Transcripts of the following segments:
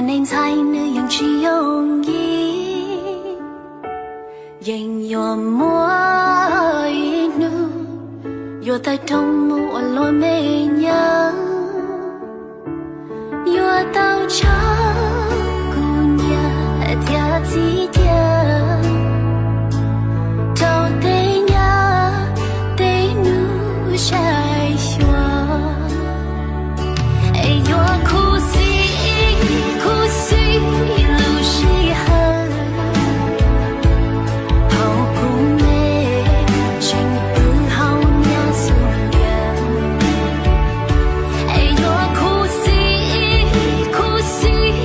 Neeg ntxhais nws yeej tsis yooj yim, yeej yuav muaj ib hnub yuav tawg rooj mus ua luag me nyuam, yuav tau tso kuv niam thiab txiv cia rau tej nyab tej hnub saib xyuas. Es yuav khuv xim, khuv xim lub sij hawm thaum kuv me tseem pw hauv niam xub ntiag. Es yuav khuv xim, khuv xim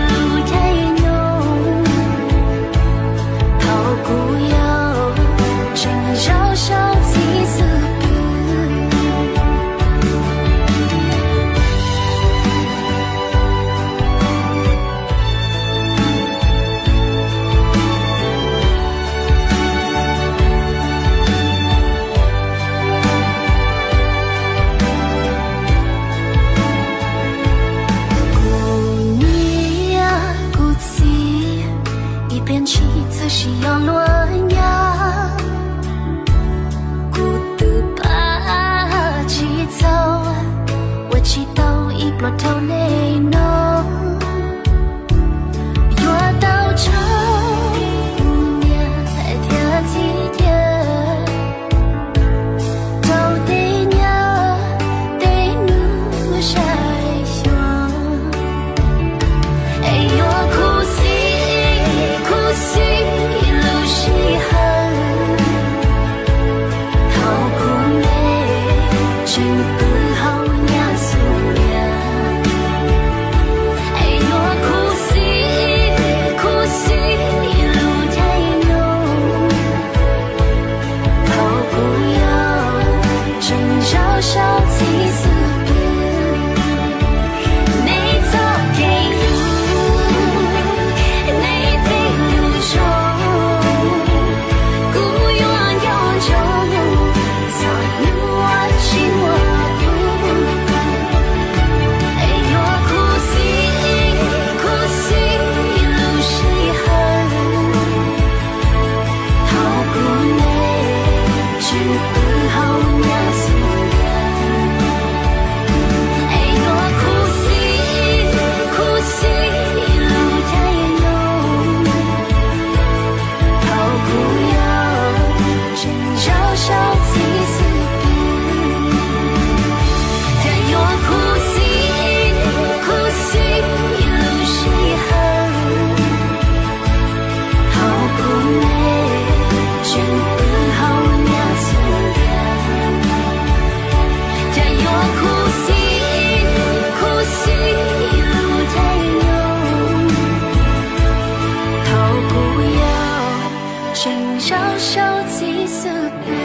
lub caij nyoog thaum kuv yau tseem zaum saum txiv xub pwg. Kuv niam kuv txiv ib pliag ntshis txawm sis yog luag nyab. Kuv twb pab tsis txog, ua tsis tau ib pluag rau nej no. Yuav tau tso kuv niam thiab txiv cia rau tej nyab tej hnub saib xyuas. Es yuav khuv xim, khuv xim lub sij hawm thaum kuv me tseem pw hauv niam xub ntiag. Es yuav khuv xim, khuv xim lub caij nyoog thaum kuv yau tseem zaum saum txiv xub pwg. Nej txoj kev hlub, nej tej lus zoo, kuv yuav nco ntsoov txog hnub tsis muaj kuv. Es yuav khuv xim, khuv xim lub sij hawm thaum kuv me tseem pw hauv niam xub ntiag. Es yuav khuv xim, khuv xim lub caij nyoog thaum kuv yau tseem zaum saum txiv xub pwg. Cas yuav khuv xim, khuv xim lub sij hawm thaum kuv me tseem pw hauv niam xub ntiag. Cas yuav khuv xim, khuv xim lub caij nyoog thaum kuv yau tseem zaum saum txiv xub pwg.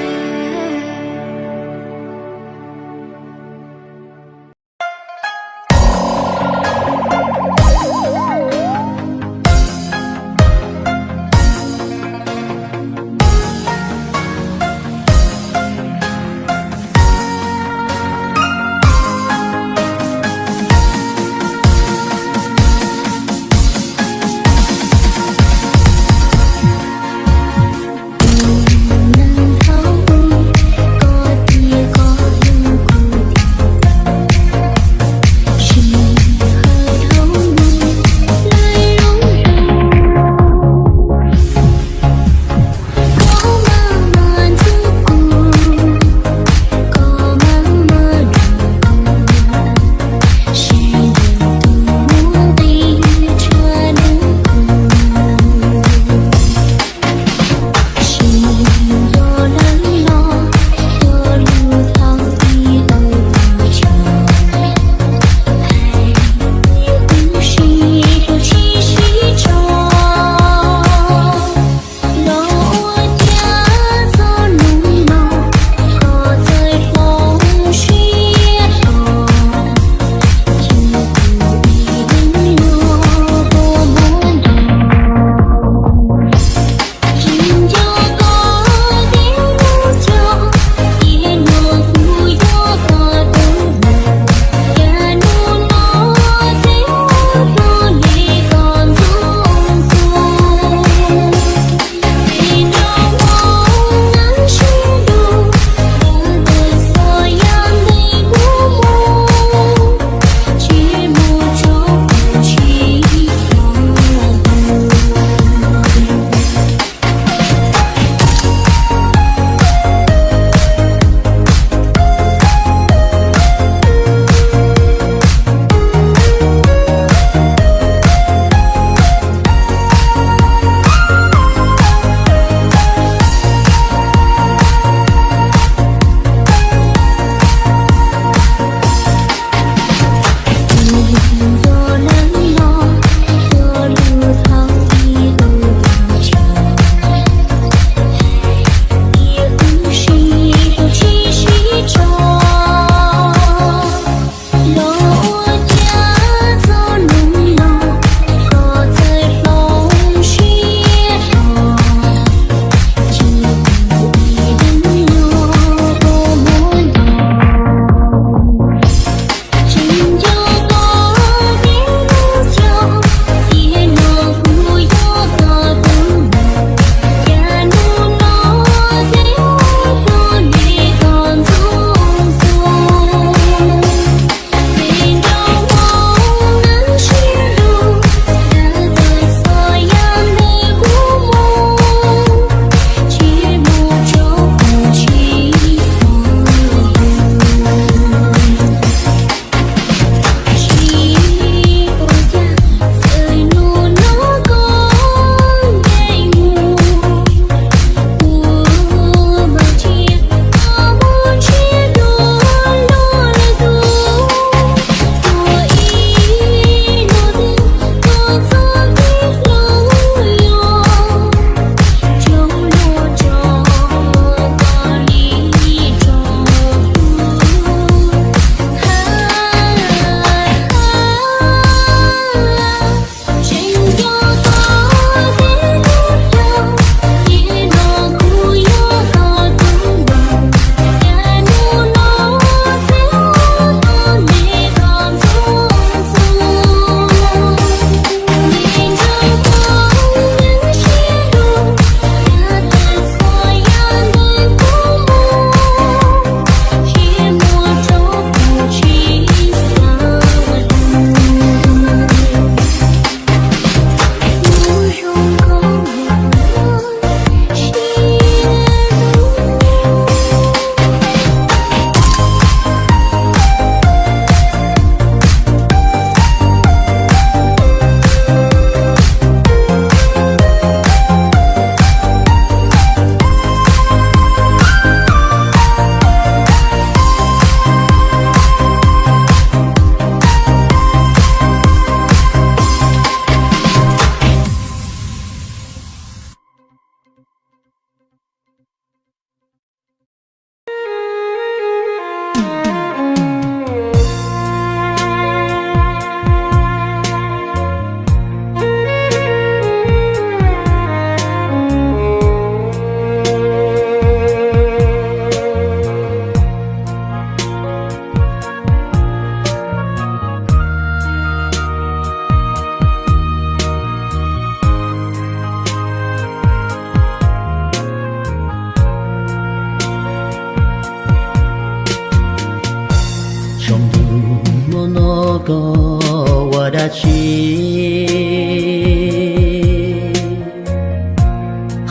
Koj ua dab tsi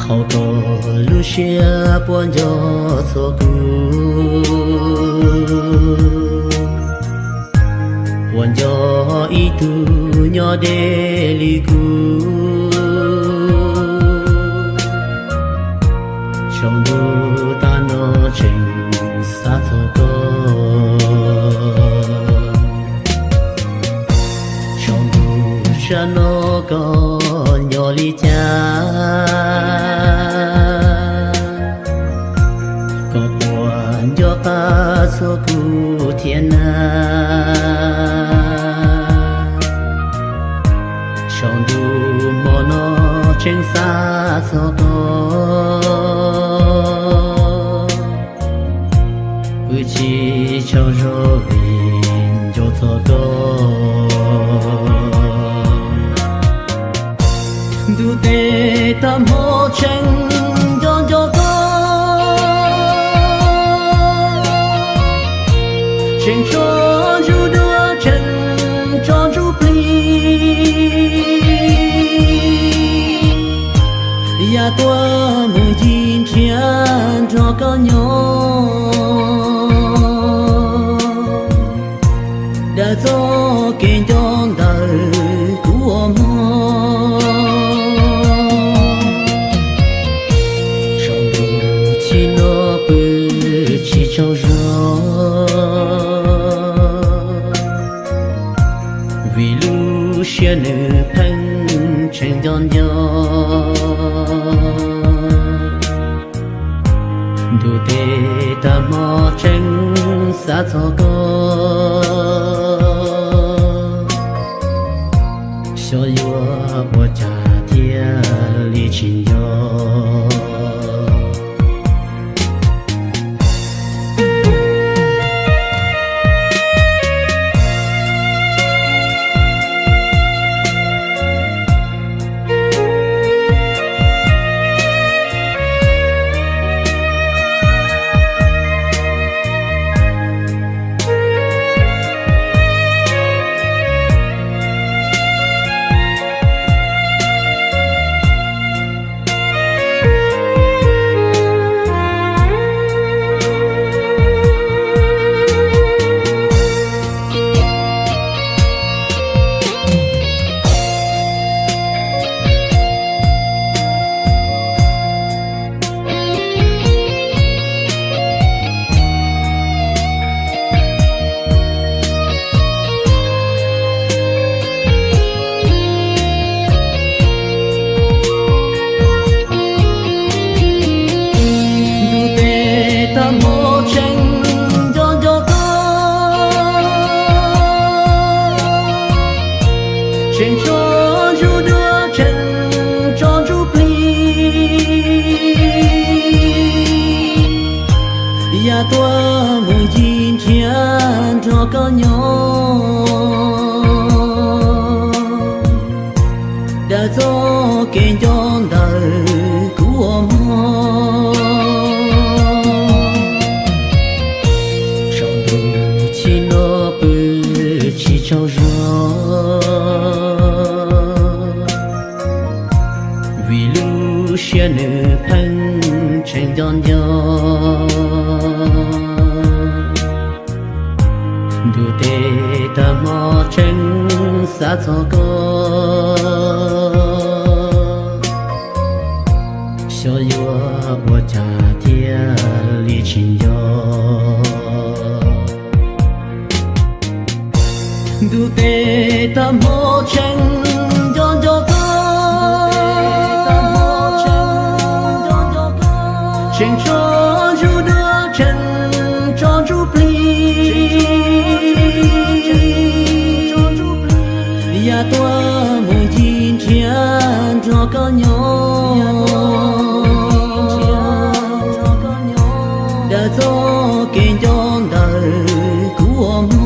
hauv koj lub siab puas nco txog kuv, puas nco ib tug nyob deb li kuv. Saum ntuj tag no tseem xav txog koj. Saum ntuj sab no koj nyob li cas? Koj puas nco qab txog kuv thiab na? Saum ntuj hmo no tseem xav txog koj. Wb tsis tsaug zog vim nco txog koj. Ntuj teb tag hmo tseem nco nco koj. Tseem tso ntsug dua tseem tso ntsug plig, yam tuaj mus ncig nrhiav nrog koj nyob. Dag txoj kev nco ntawm kuv ua mog. Saum ntuj chim no pw tsis tsaug zog, vim lub siab nws pheej tseem nco nco. Ntuj teb tag hmo tseem xav txog koj. Xyov yuav ua cas thiaj li tsis nco. Ntuj teb tag hmo tseem nco nco koj. Tseem tso ntsug dua tseem tso ntsug plig, yam tuaj mus ncig nrhiav nrog koj nyob. Dag txoj kev nco ntawm kuv ua mog. Saum ntuj chim no pw tsis tsaug zog, vim lub siab nws pheej tseem nco nco. Ntuj teb tag hmo tseem xav txog koj. Xyov yuav ua cas thiaj li tsis nco. Ntuj teb tag hmo tseem nco nco koj. Tseem tso ntsug dua tseem tso ntsug plig, yam tuaj mus ncig nrhiav nrog koj nyob. Dag txoj kev nco ntawm kuv ua mog.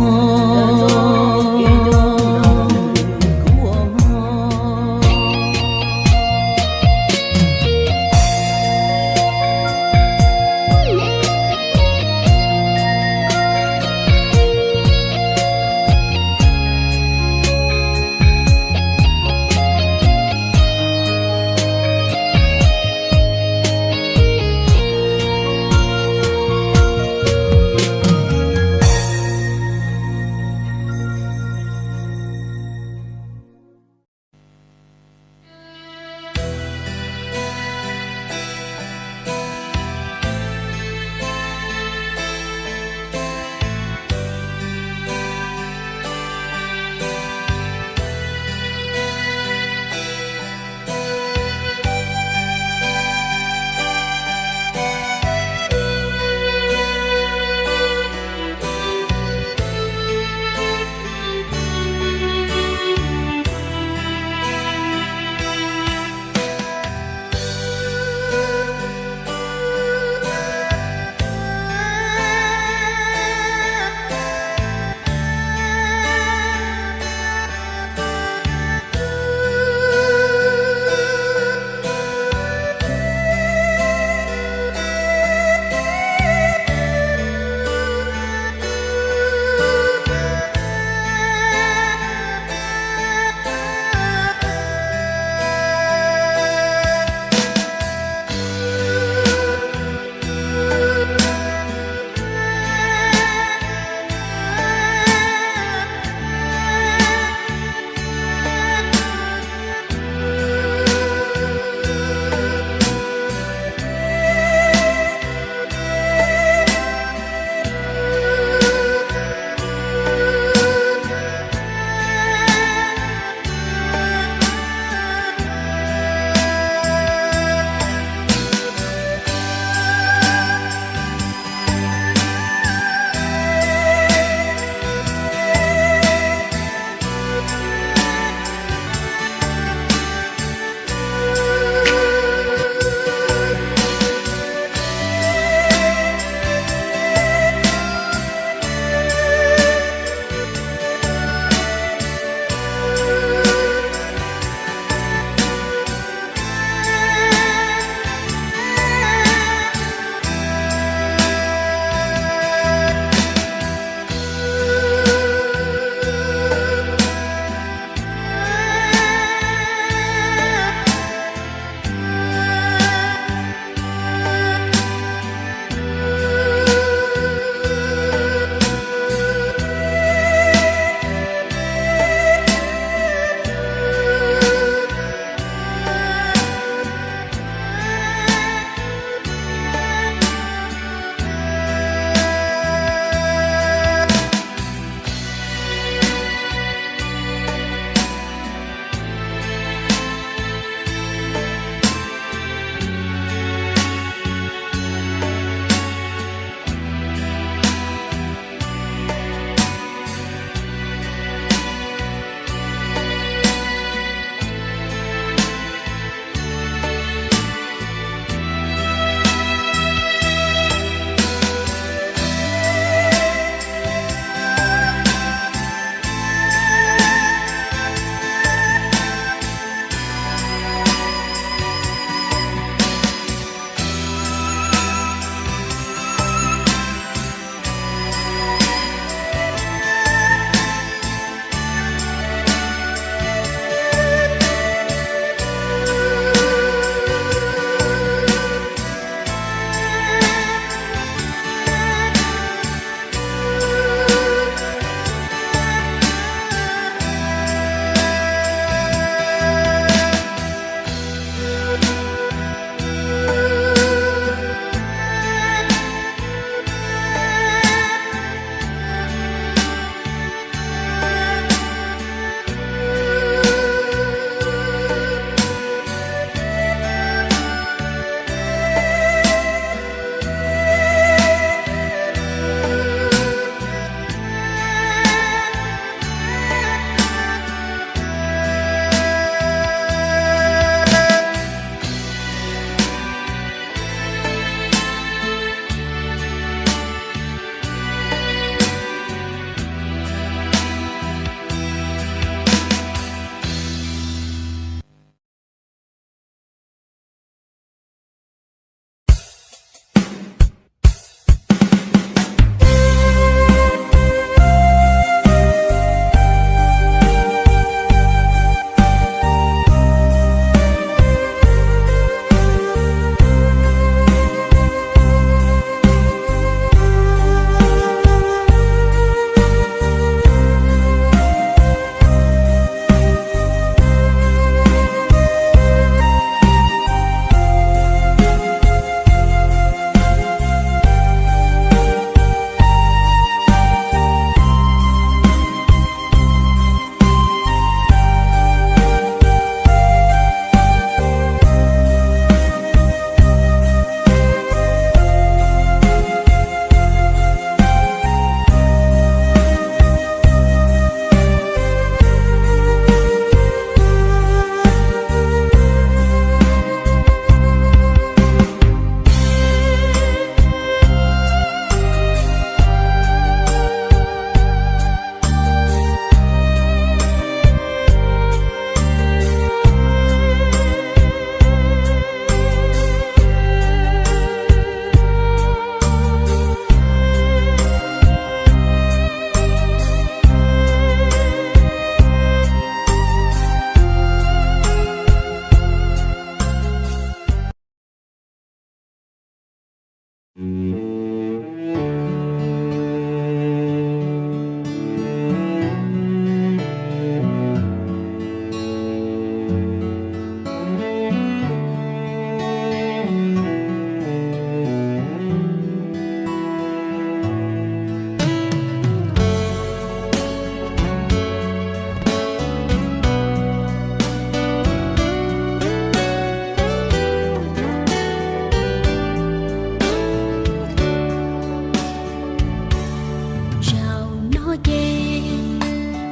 Zaum no ces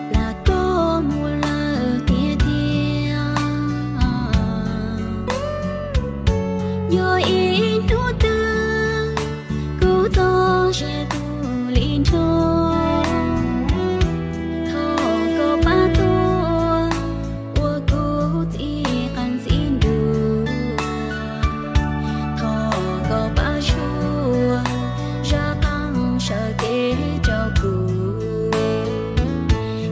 plam koj mus lawm tiag tiag. Yog ib hnub twg kuv txoj sia tu li nrho, thov koj pab tuaj ua kuv txij qeej txij ntuj. Thov koj pab txhua zaj qeej sawv kev rau kuv,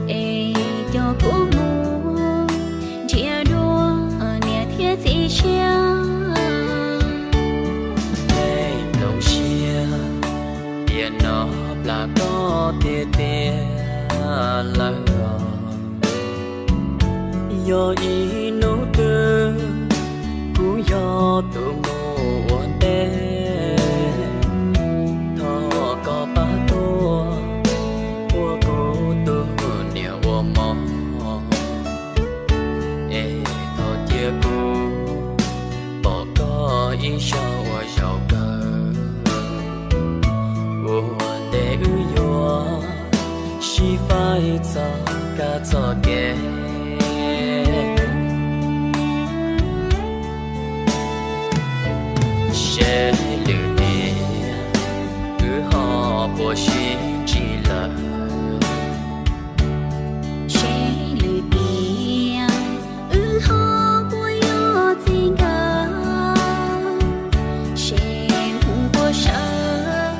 es coj kuv mus nrhiav dua niam thiab txiv tshiab. Peb hloov siab tias no plam koj tiag tiag lawm os. Yog ib hnub twg kuv yog tus mus ua ntej, thov koj pab tuaj ua kuv tus niam ua mov, es thov cia kuv pom koj ib zaug ua zaum kawg. Ua ntej wb yuav sib faib txoj kab txoj kev, seb lwm tiam wb ho puas sib ntsib lawm. Seb lwm tiam wb ho puas yog txij nkawm, seb mus puas sawv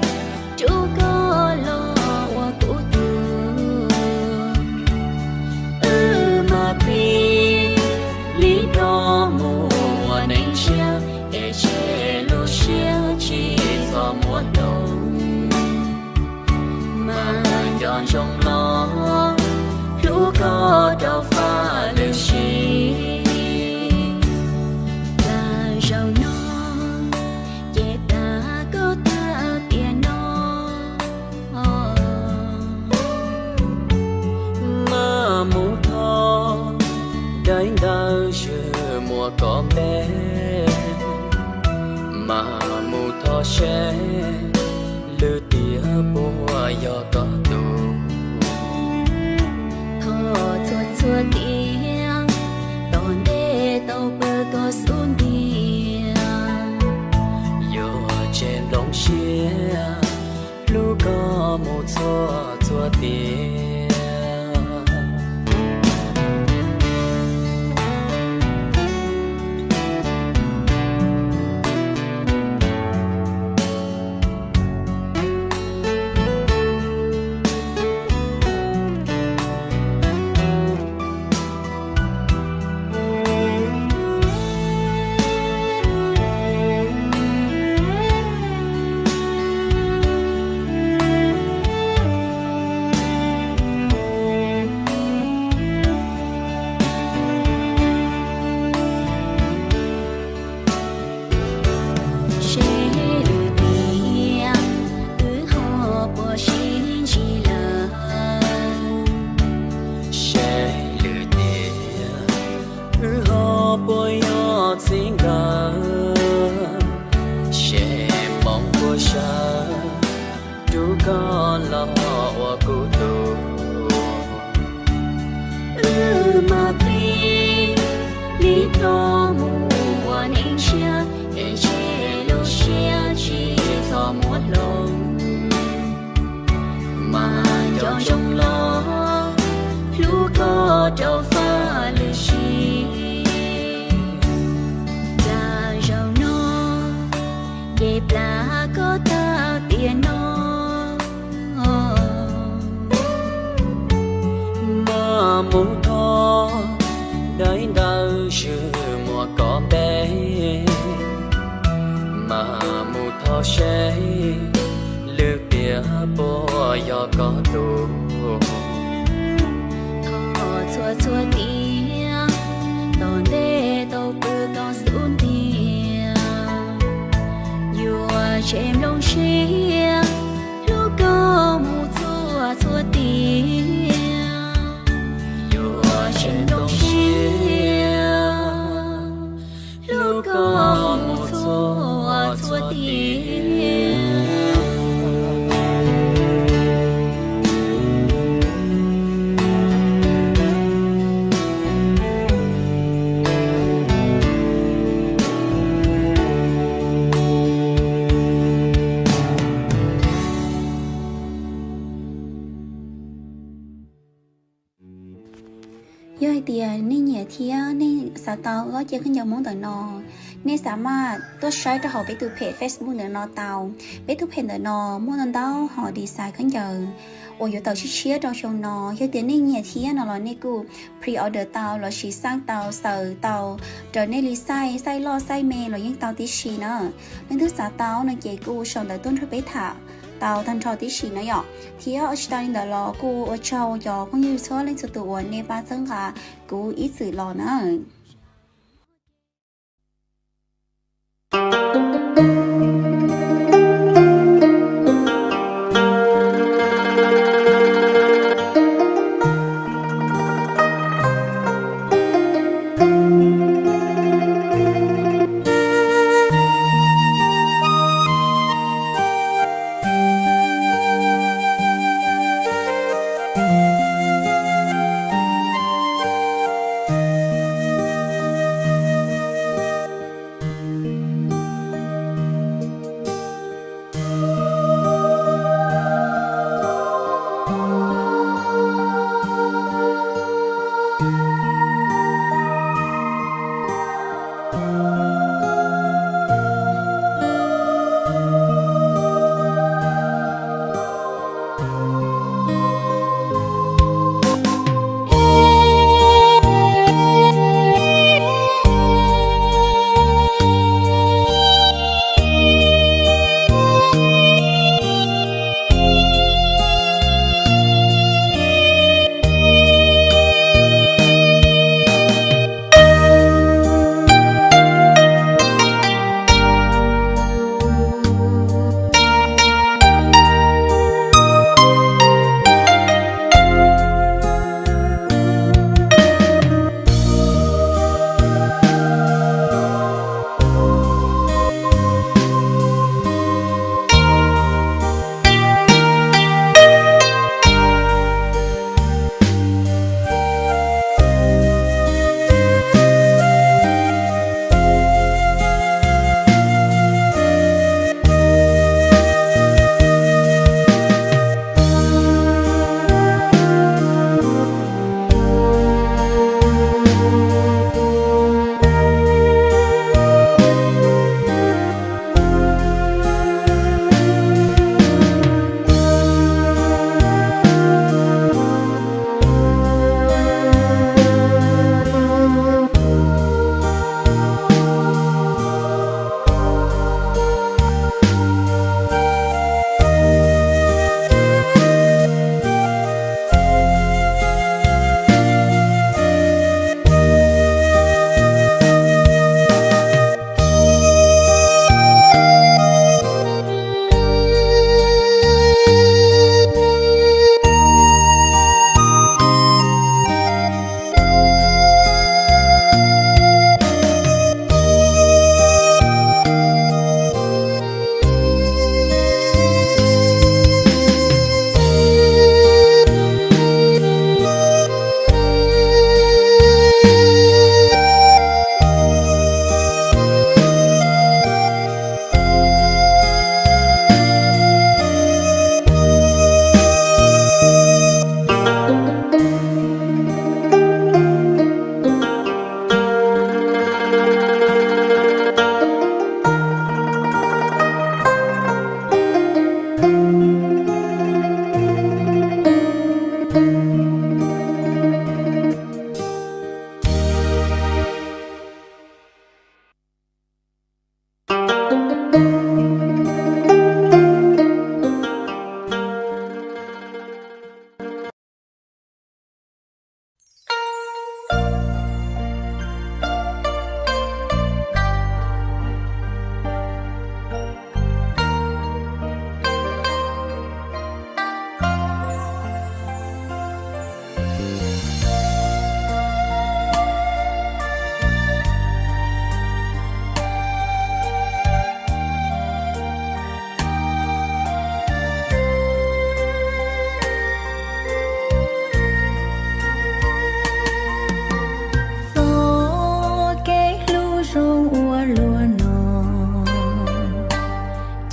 rub koj los ua kuv tug. Wb mam pib li plob mus ua neej tshiab, es tseg lub siab tsis txhob muab hloov. Mas nco ntsoov los hlub koj rau faj lwm sim. Plam zaum no ces plam koj tag tiam no. Mas mus thov daim ntawv ywg muaj koj npe, mas mus thov seb lwm tiam puas yog koj tug. Thov txhua txhua tiam tom ntej tau pw koj xub ntiag, yuav tseg nplooj siab hlub koj mus txhua txhua tiam. Seb lwm tiam wb ho puas sib ntsib lawm. Seb lwm tiam wb ho puas yog txij nkawm, seb hmoov puas sawv rub koj los ua kuv tug. Wb mam pib li plob mus ua neej tshiab, es tseg lub siab tsis txhob muab hloov. Mas nco ntsoov los hlub koj rau faj lwm sim. Plam zaum no ces plam koj tag tiam no. Mas mus thov daim ntawv ywg muaj koj npe, mas mus thov Los seb lwm tiam puas yog koj tus. Thov txhua txhua tiam tom ntej tau pw koj xub ntiag, yuav tseg nplooj siab hlub koj mus txhua txhua tiam, yuav tseg nplooj siab hlub koj mus txhua txhua tiam. Yog hais tias nej nyiam thiab nej xav tau ob ce khaub ncaws Hmoob ntawm no, nej xav maj tuaj saib rau hauv peb tus phem Facebook ntawm no tau. Peb tus phem ntawm no muaj ntau ntau hom design khaub ncaws uas yuav tawm tshiab tshiab rau xyoo no. Yog tias nej nyiam thiab no los nej kuj pre-order tau lossis xaj tau, xaws tau raws nej li xaij, xaij loj xaij me los yeej tau tib si na. Leej twg xav tau no ces kuj sau ntawv tuaj nrog peb tham tau tag nrho tib si na yom. Thiab ua tsis tau li ntawd los kuj ua tsaug cov phooj ywg txhua leej txhua tus uas nej pab txhawb nqa kuv ib txwm los na.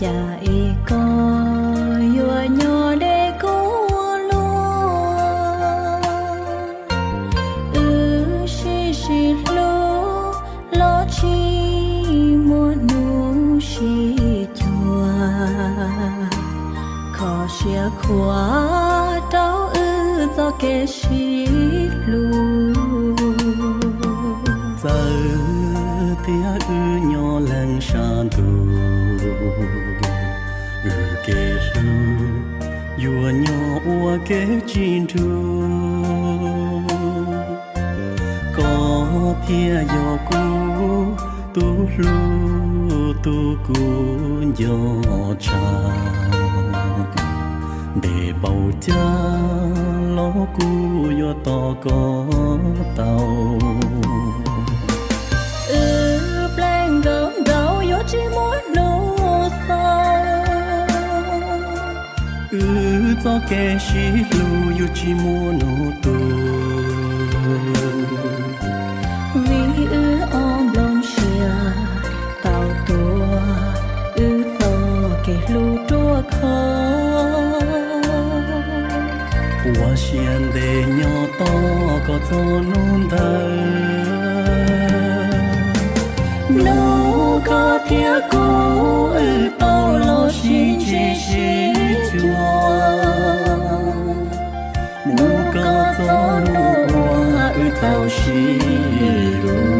Cas es koj yuav nyob deb kuv ua luaj? Wb sib sib hlub los tsis muaj hnub sib cuag, kho siab khuav rau wb txoj kev sib hlub. Txawm tias wb nyob leej sab ntuj, wb kev hlub yuav nyob ua kev tsis nrug. Koj thiaj yog kuv tus hlub, tus kuv nco tshaj. Ntev npaum cas los kuv yuav tos koj tau. Wb pleev nkaus nraud yuav tsis muaj hnub xaus. Wb txoj kev sib hlub yuav tsis muaj hnub tu. Vim wb ob nplooj siab tau tuav wb txoj kev hlub ruaj khov. Ua siab ntev nyob tos koj txog hnub ntawd. Hnub koj thiab kuv wb tau los sib ntsib sib cuag. Hnub koj txog hnub uas wb tau sib luag.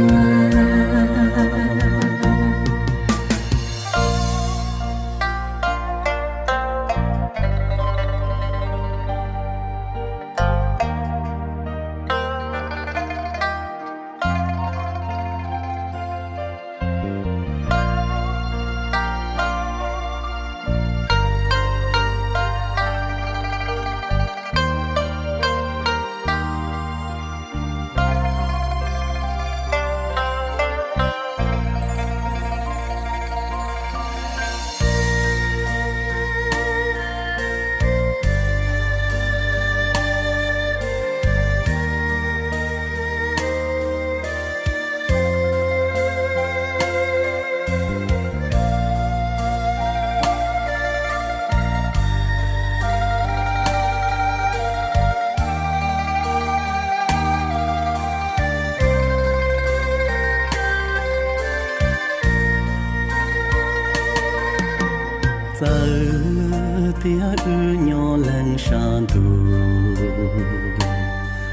Txawm tias wb nyob leej sab ntuj,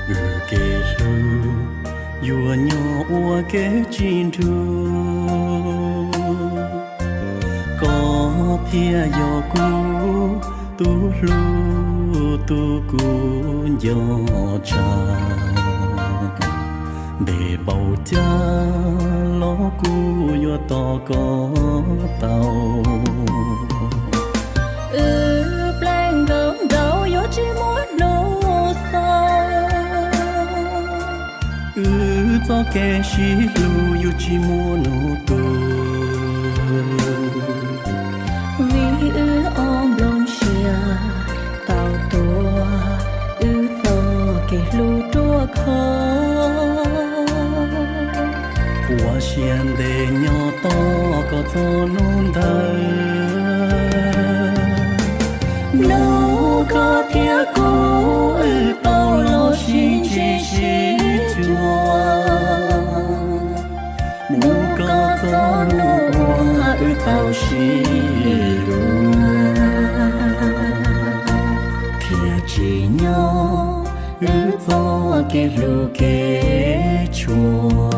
wb kev hlub yuav nyob ua kev tsis nrug. Koj thiaj yog kuv tus hlub, tus kuv nco tshaj. Ntev npaum cas los kuv yuav tos koj tau. Wb pleev nkaus nraud yuav tsis muaj hnub xaus. Wb txoj kev sib hlub yuav tsis muaj hnub tu. Vim wb ob nplooj siab tau tuav wb txoj kev hlub ruaj khov. Ua siab ntev nyob tos koj txog hnub ntawd. Hnub koj thiab kuv wb tau los sib ntsib sib cuag. Hnub koj txog hnub uas wb tau sib luag, thiaj tsim nyog wb txoj kev hlub kev tshua.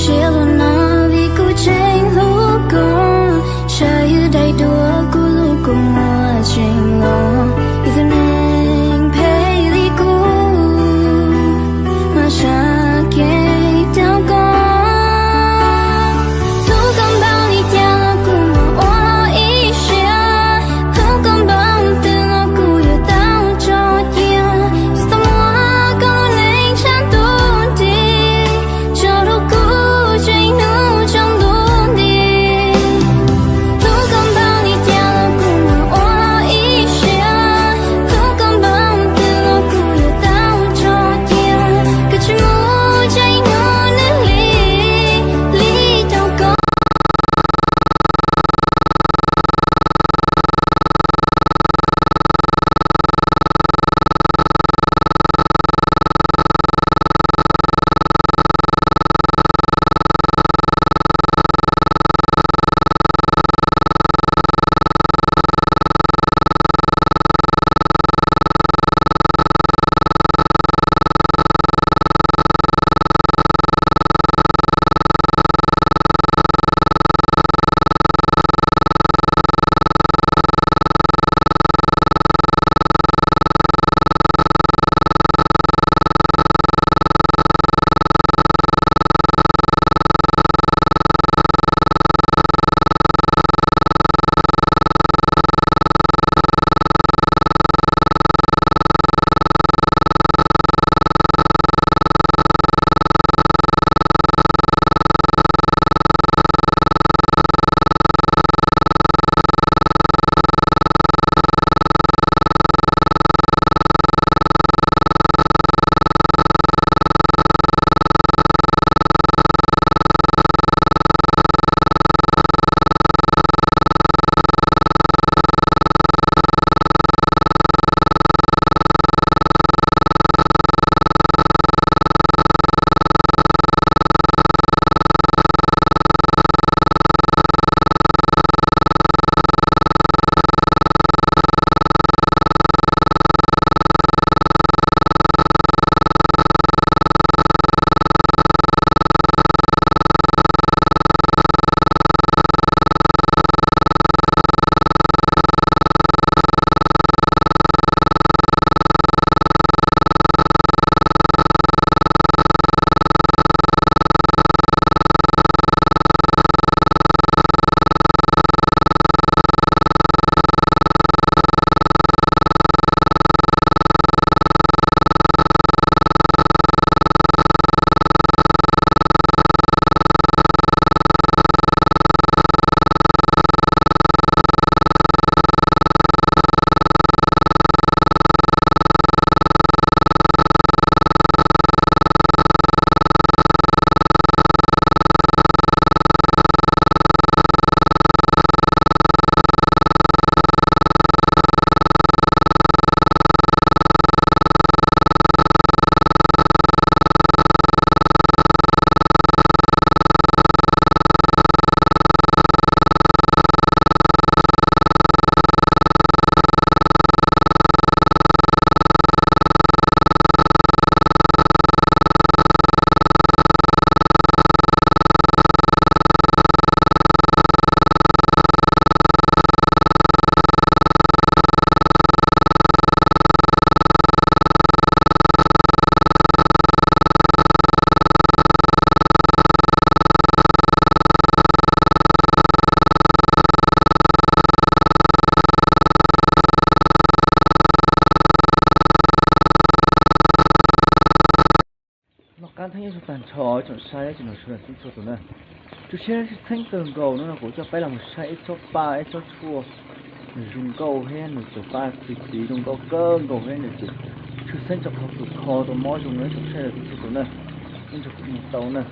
Siab luag no vim kuv tseem hlub koj, saib yus daim duab kuv lub kua muag tseem los, ib tug neeg phem li kuv mas sab kev rau koj. Hlub koj npaum li cas los kuv mam ua ib siab, hlub koj npaum twg los kuv yuav tau tso cia, tsis tau muab koj lub neej sab ntuj nrig, tso rau kuv tseem hnub tsaus ntuj nti. Hlub koj npaum li cas los kuv mam ua ib siab, hlub koj npaum twg los kuv yuav tau tso cia, koj tsis mus tseem hnub nws hli hli rau koj. Noj qab thiab nyob zoo tag nrho tsoom saib tsoom mloog sawv daws txhua tus na. Tsuas tshiab tshee kawg nkaus no kuv coj peb los mus saib ib tsob paj ib tsob tshuaj nws zoo nkauj thiab nws txawm paj txi txiv zoo nkauj kawg nkaus thiab nws tseem tshwj xeeb rau qhov tus kho tau mob zoo no ib tsoom saib txhua tus na. Ib ntsis kuv mus tau na.